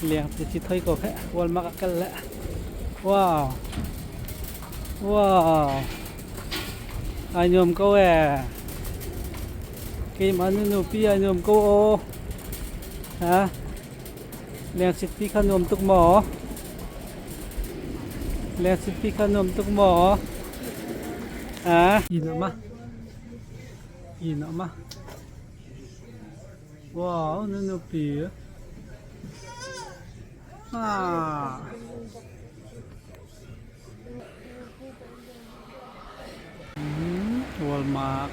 Leng ti chi thoi ko khe Walmart a kal le. Wow. Wow. Ai nuam ko e. Keimah nu nupi ai nuam ko aw. Ha? Leng sit pi kha nuam tuk maw? Leng sit pi kha nuam tuk maw? Ha? Inn a ma. Inn a ma. Wow, na nupi. Ah. Walmart.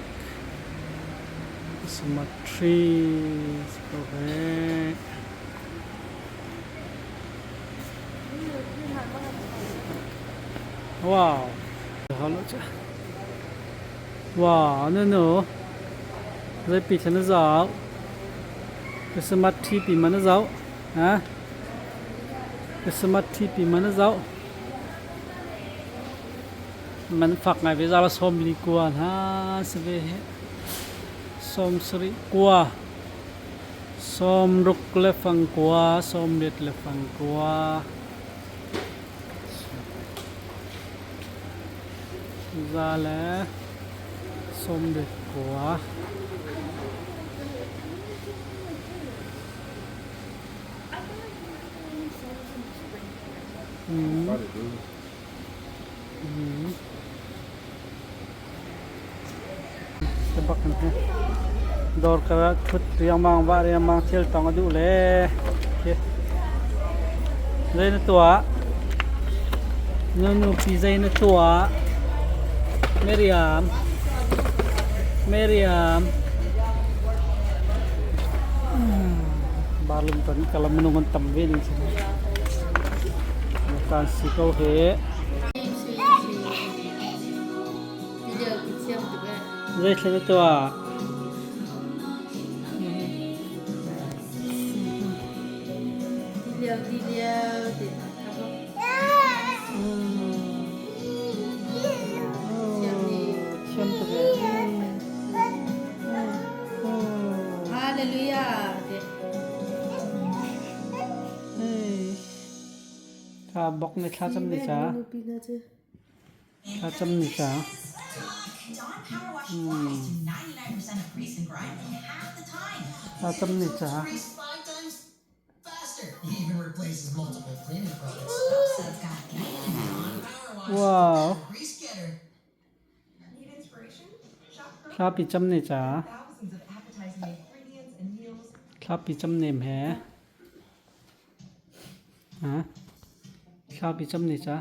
Smart trees. Okay. Wow. Wow, na nu. Zeipi thla na zoh? Christmas tree pi ma na zoh? Ha? Christmas tree pi ma na zoh? Man fak ngai ve zala 40 kua hna si ve hi. 70 kua. 60 le fang kua, 80 le fang kua. Za le 79. Dawr kar ah ṭhut riangmang vah riangmang thil tong a duh le khi zei na tuah? Na nupi zei na tuah? Miriam Miriam Barlum ton kalam minung an tam ve ding si. Kan si ko he. Zeithil na tuah? Thiam tuk ee. Hallelujah. Ka bok ni thla cam ni ca. Thlacam ni ca. Thlacam ni ca. Wow. Thlapi cam ni ca. Thlapi cam nem he. Thlapi cam ni ca.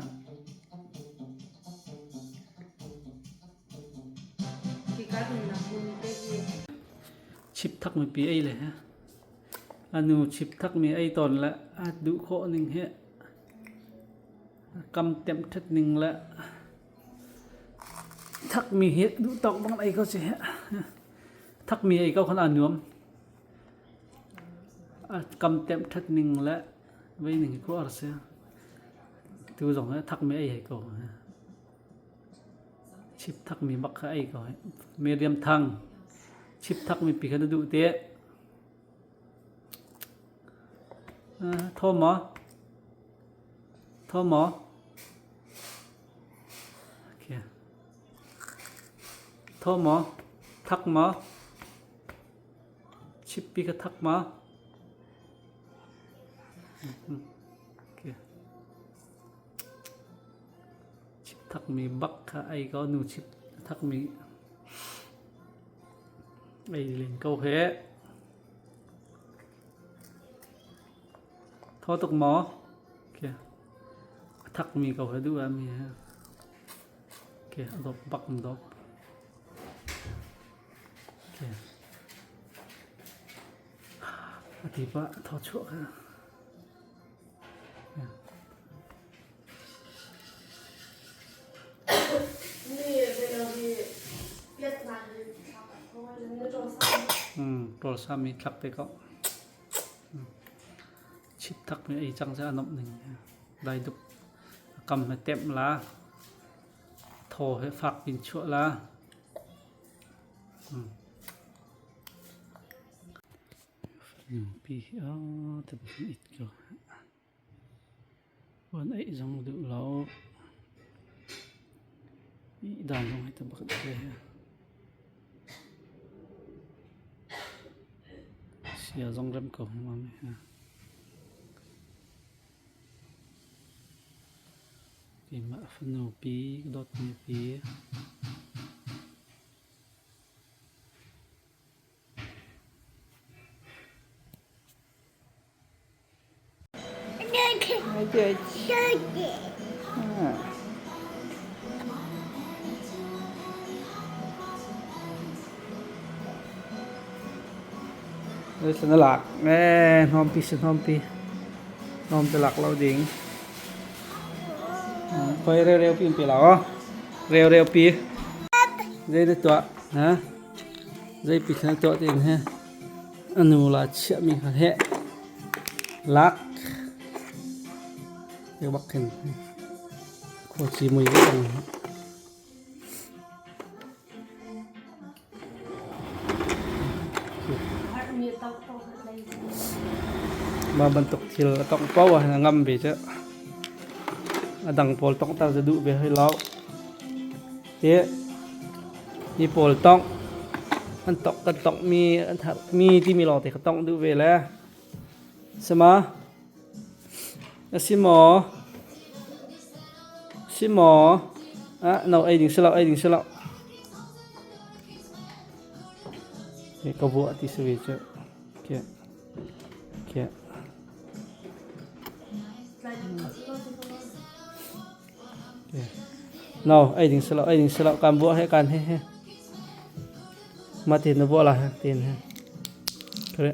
Chip thak mipi ei le a nu chip thak mi ei tawn le a duh khawh ning hi kam temh ṭhat ning le thak mi hi duh tawk bang ei ko si thak mi ei ko khan aa nuam. A kam temh ṭhat ning le vei ning hi khuaruahhar a si. Tu zong hi a thakmi ei hei ko. Chip thakmi bak kha ei ko. Miriam Thang, chip thakmi pi kha na duh teh. Thaw maw? Thaw maw? Okay. Thaw maw? Thak maw? Chippi ka thak ma? Chip thakmi bak kha ei ko nu chip thakmi ei len ko he. Thaw tuk maw? Okay. A thakmi ko he duh mi he. Okay, a dop bak dop. A ti pah thaw chuah kha. Rawl sami thlak te ko. Chip thak mi ei cang se a nomh ning. Dai dup kam he temh la. Thaw he fak pin chuah la. Nupi hi a ta bak in it ko. Puan aih zong a duh lo. Ih dan zong hi ta bak te. Sia zong rem ko mami. Keimah fanu pi, ka dawtmi pi. Na lak ee hnawmpi si hnawmpi hnawmte lak lo ding khoi reu pi pe la aw reu pi zei na tuah ha zei pi na tuah tin he a nu la chiahmi kha heh lak te bak khin khuaci mui ve cang. Mah bantuk thil a tongh paoh ah a ngam ve cu. A dang pawl tonghter cu duh ve hoi lo. Hi hi pawl tongh an tongh kan tonghmi an herhmi timi lawngte kha tongh duh ve le. Sima? A si maw? Si maw? Ah, no ei ding si lo, ei ding si lo. Ka vuah ti si ve cu. Kia. Kia. No, ei ding si lo, ei ding si lo. Kan buah he kan he he. Ma tin na buah la he, tin he. Kare.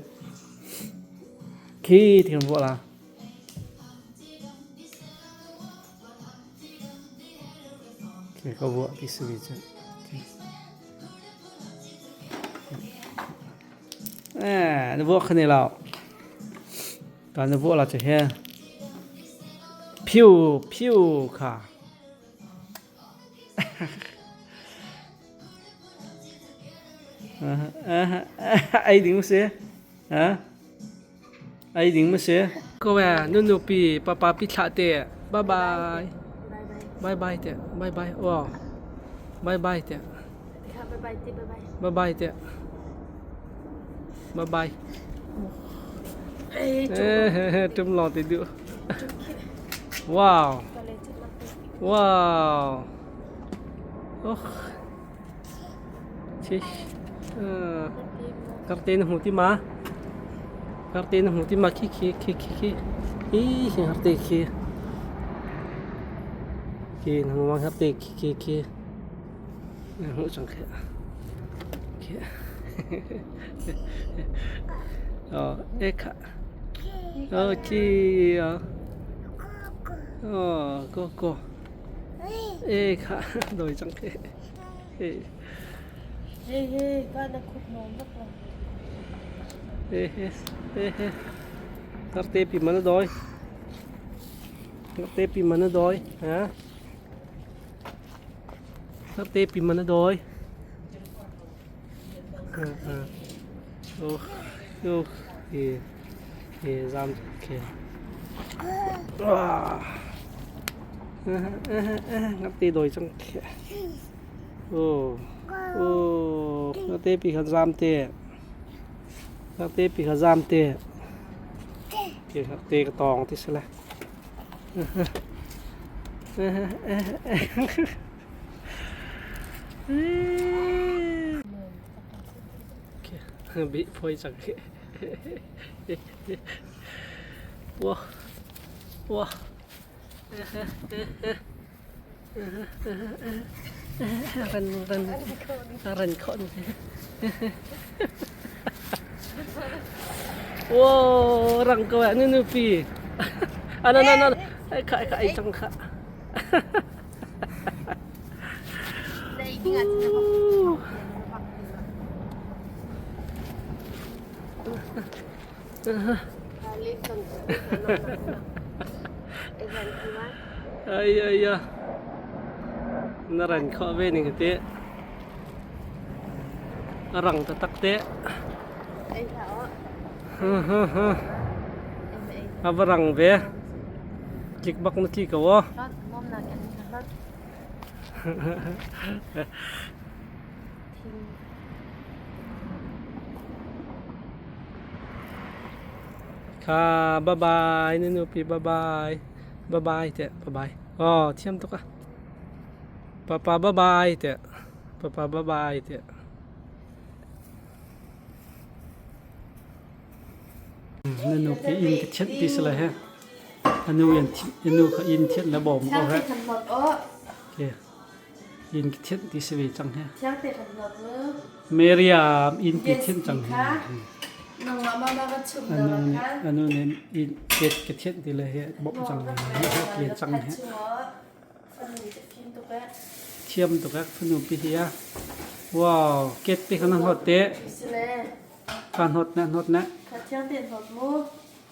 Khi tin buah la. Khi ka buah ti si ve cu. Eh, na buah khane lo. Ka na vuah la cu he. Phiu phiu kha. Ei ding si. Ha? Ei ding ma si. Ko we nu nu pi papa pi thlah te. Bye bye. Bye bye te. Bye bye. Oh. Bye bye te. Bye bye te bye bye. Bye bye te. Bye bye. Tum lo ti duh. Wow. Wow. Oh. Chi. Karte na hmu ti ma? Karte na hmu ti ma khi khi khi khi khi. Hi hi harte khi. Khi na hmu ma harte khi khi khi. Hmuh cang khi. Khi. Ờ, ê khả. Ờ, chi ờ. Ờ, cô cô. Ê khả, đồi cang khi. Ê. Hê hê, ka na khut nom bak lo. Ê hê, ê hê. Karte pi mana doi. Karte pi mana doi, ha? Karte pi mana doi. Ngakte dawi cang khi. Ngakte pi kha zam te. Ngakte pi kha zam te. Ngakte ka tawng ti si lai. Bị phôi chẳng Wow. Wow. Ran ran ran khon. Wow, rang ko nu nu pi. Ah no no no. Ai kha ai chang kha. Ai ai a. Na ran khawh ve ning te. A rang taktak te. A va rang ve. Tlik bak na tli ko aw. Kha bye bye na nupi bye bye. Bye bye teh bye bye. Oh thiam tuk ah. Papa bye bye teh. Papa bye bye teh. Na nupi inn ka thianh ti si lai he. A nu in a nu kha inn thianh le bawm ko he. Okay. Inn ka thianh ti si ve cang he. Meriam inn pi thianh cang he. Anu nih inn ket ka thianh ti le he bawmh cang he. Len cang he. Thiam tuk eh fanu pi hi a. Wow, ket pi kha na hnawt te. Ka hnawt na hnawt na.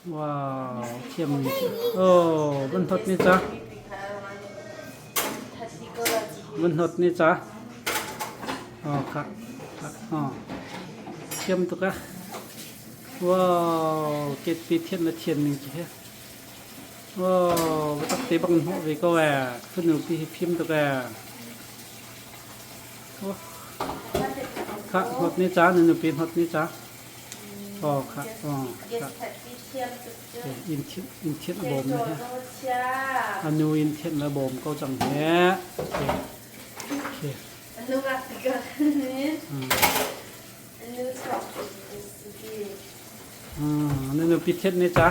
Wow, thiam ni. Oh, van hnawt ni cha. Van hnawt ni cha. Oh, kha. Oh. Thiam tuk eh. Wow, ket pi thian na thian ning chi he. Aw, biatak te bang hnawh ve ko ee. Fanu pi hi fim tuk ee. Oh. Khah, hnawt ni ca, na nupi hnawt ni ca. Aw, khah, aw, khah. In thianh, in thianh a bawm na he. A nu in thianh le bawm ko cang he. Okay. Okay. Anu ngak tikah. Anu chuak Na nupi thianh ne ca.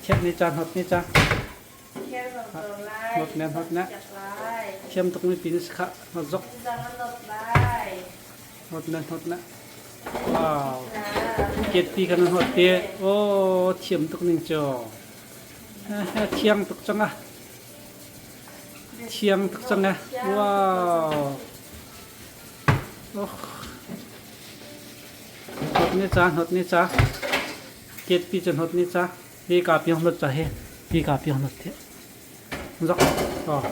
Thianh ne ca, hnawt ne ca. Hnawt ne, hnawt ne. Thiam tuk mi pi na si khah. Hnawt zok. Hnawt ne, hnawt ne. Wow. Ket pi kha na hnawt te. Oh, thiam tuk ning cu. Thiang tuk cang ah. Thiang tuk cang eh. Wow. Oh. Hnawt ni ca, hnawt ni ca. Ket pi cu hnawt ni ca. Hi ka pi hnawt ca hi. Hi ka pi hnawt hi. Zok. Oh.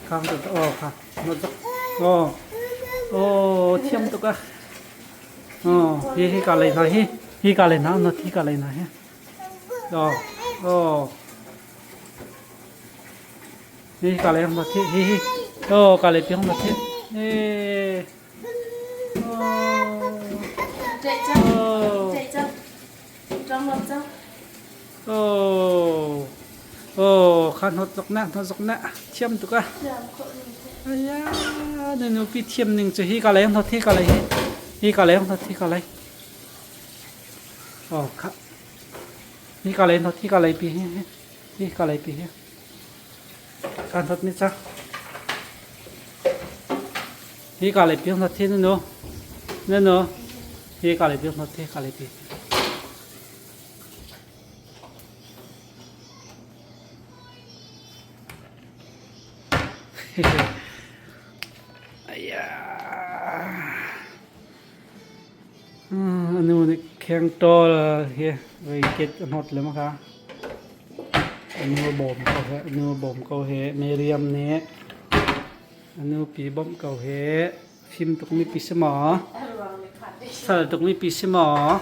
Khang tu oh kha. Hnawt zok. Oh. Oh, thiam tuk ah. Oh, hi hi ka lei hna hi. Hi ka lei hna, hnawt hi ka lei hna hi. Oh. Oh. Hi ka lei hnawt hi. Hi hi. Oh, ka lei pi hnawt hi. Eh. Kha hnawt zok na hnawt zok na thiam tuk ah. Aya na nupi thiam ning cu hi ka lei hnawt hi ka lei hi hi ka lei hnawt hi ka lei. Oh kha hi ka lei hnawt hi ka lei pi hi hi ka lei pi hi. Ka hnawt ni ca. Hi ka lei piang hnawt hi na nu. Na nu. Hi ka lei piang hnawt hi ka lei pi. Anu nih kheng tawl hi vei ket a hnawt le ma kha. Anu a bawm ko he, anu a bawm ko he. Miriam nih anu pi bawmh ko he. Fim tuk mi pi si maw? Sal tuk mi pi si maw?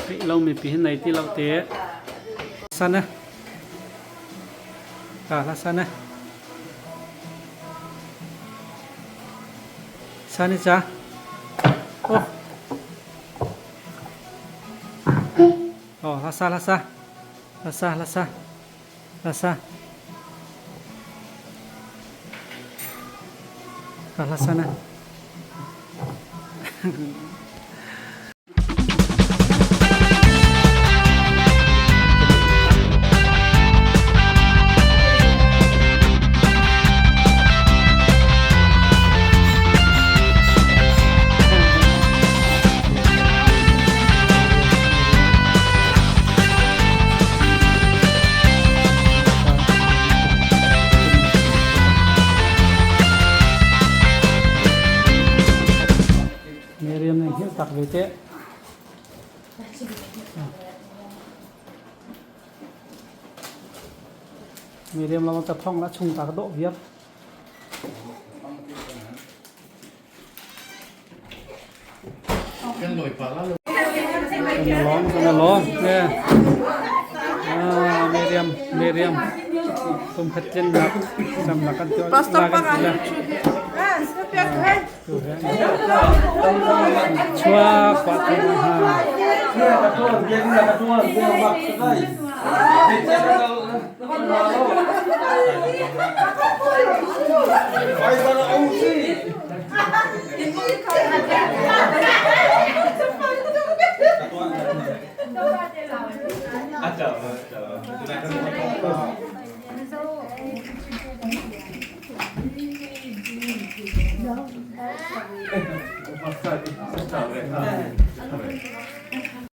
Theih lo mi pi hi nei ti lo te. San eh. Ka hla san eh. San i ca. Oh. Oh, hla sa, hla sa. Hla sa, hla sa. Hla sa. Ka hla sa na. Miriam nih hngilh tak ve teh. Miriam lawng ta thong la chung ta ka dawh viar. Kan lawm kan lawm e. Ah Miriam Miriam kum khat tlin nak sam nak kan tuah Pastor la kan pa ti la. chu Chua kwa te ha.